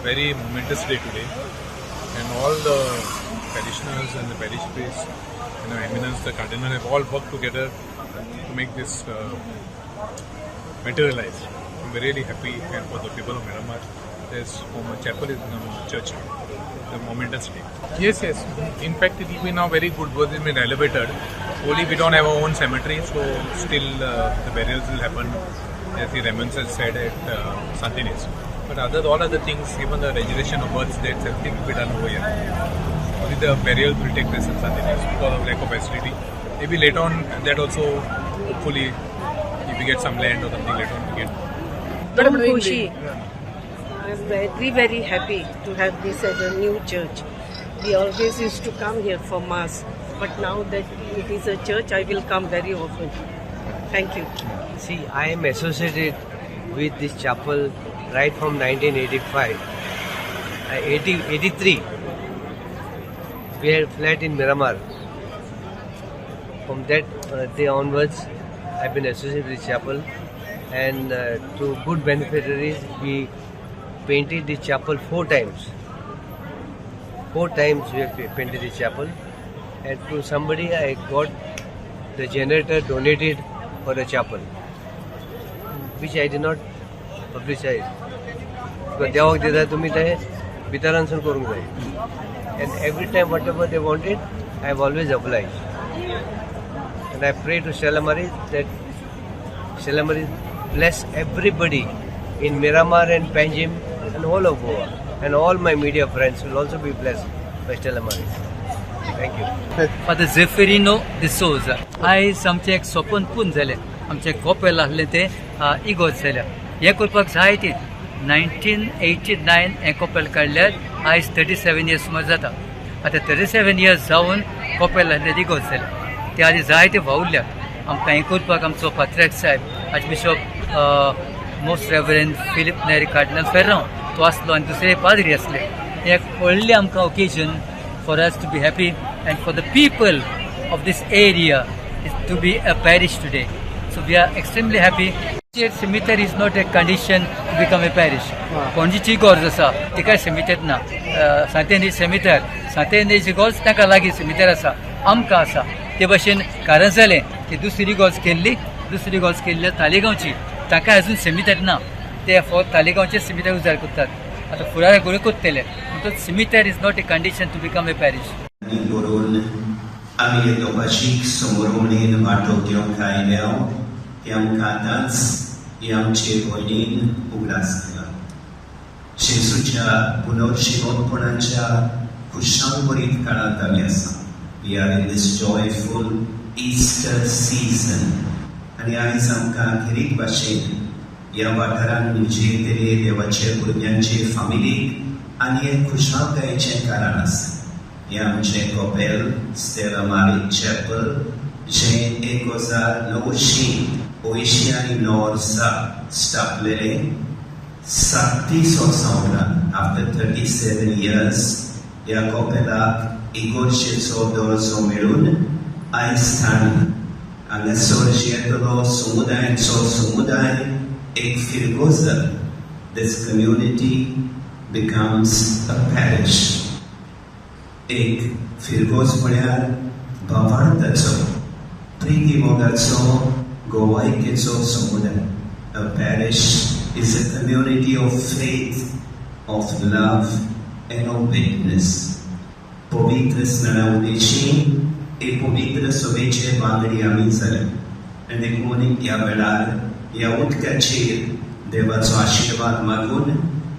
Very momentous day today, and all the parishioners and the parish priests, Eminence, the Cardinal have all worked together to make this materialize. I'm really happy, and for the people of Miramar, this former chapel is become a church now. The momentous day. Yes. In fact, it will be now very good because it's been elevated. Only we don't have our own cemetery, so still the burials will happen, as the Remons has said, at Sant Inez. But all other things, even the registration of births, deaths, everything will be done over here. Only the burials will take place in Sant Inez because of lack of facility. Maybe later on, that also, hopefully, if we get some land or something later on, we get. खूब खुशी. I am very, very happy to have this as a new church. We always used to come here for Mass, but now that it is a church, I will come very often. Thank you. See, I am associated with this chapel right from 1985. 80, 83. We had flat in Miramar. From that day onwards, I've been associated with the chapel, and to good beneficiaries, we painted the chapel four times. Four times we have painted the chapel, and to somebody I got the generator donated for the chapel, which I did not publicize. Because देवाक दिता तुमी ते भितरानसून करूंक जाय, and every time whatever they wanted, I have always obliged, and I pray to Stella Maris that Stella Maris bless everybody in Miramar and Panjim and all of Goa, and all my media friends will also be blessed by Stella Maris. Thank you. Father Zeferino D'Souza. आयज आमचें एक सपन पूर्ण जालें. आमचें Coppell आहलें तें इगोर्ज जाल्या. हें करपाक जायती 1989 हें कोपेल काडल्यार आयज 37 इयर्स सुमार जाता. आतां 37 इयर्स जावन कोपेल आहलें इगोर्ज जालें. ते आदी जायते वावुरल्या आमकां हें करपाक. आमचो पात्र्याक साहेब archbishop most reverend Filipe Neri cardinal Ferrao तो आसलो आनी दुसरे पाद्री आसले. हें एक व्हडलें आमकां occasion for us to be happy and for the people of this area is to be a parish today. So we are extremely happy. Cemetery is not a condition to become a parish. पणजीची इगोर्ज आसा तिकाय सेमितेर ना. सांतेनी सेमितेर, सांतेनीची इगोर्ज ताका लागीं सेमितेर आसा, आमकां आसा. ते भशेन कारण जालें की दुसरी इगोर्ज केल्ली, दुसरी इगोर्ज केल्ली तालिगांवची, ताका अजून सेमितेर ना. ते फक्त तालिगांवचे सेमितेर उजार करतात. आतां फुडाराक घडये करतले. म्हणटच cemetery is not a condition to become a parish. आनी करून आमी दोबाशीक समोर वांटो घेवंक आयल्या ती आमकां आतांच ही आमचे भयणीन उगडास केला. जेजूच्या पुनर्जिवंतपणाच्या खुशालभरीत काळांत आमी आसा. We are in this joyful Easter season. आनी आयज आमकां खेरीत भाशेन ह्या वाठारांत म्हणजे तरी देवाचे भुरग्यांचे फामिलीक आनी एक खुशालकायेचें कारण आसा. हें आमचें कपेल, स्टेला मारी चॅपल, जें 1989 वर्सा स्थापलेलें. 37 वर्सां उपरांत, आफ्टर 37 इयर्स, ह्या कपेलाक इगोर्जेचो दर्जो मेळून आयज तांणी हांगासर जियेतलो समुदायांचो समुदाय एक फिरगोज जालो. This community becomes a parish. एक फिरगोज म्हळ्यार भावार्थाचो, प्रिती मोगाचो, गोवायकेचो समुदाय. A parish is a community of faith, of love and of witness. पवित्र स्नाना उदेशी एक पवित्र सभेचे वांगडी आमी जाले आनी देखून ह्या वेळार ह्या उदकाचेर देवाचो आशिर्वाद मागून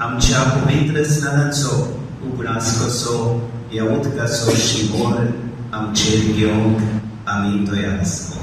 आमच्या पवित्र स्नानाचो उगडास कसो ह्या उदकाचो शिंवोर आमचेर घेवंक आमी तयार आसा.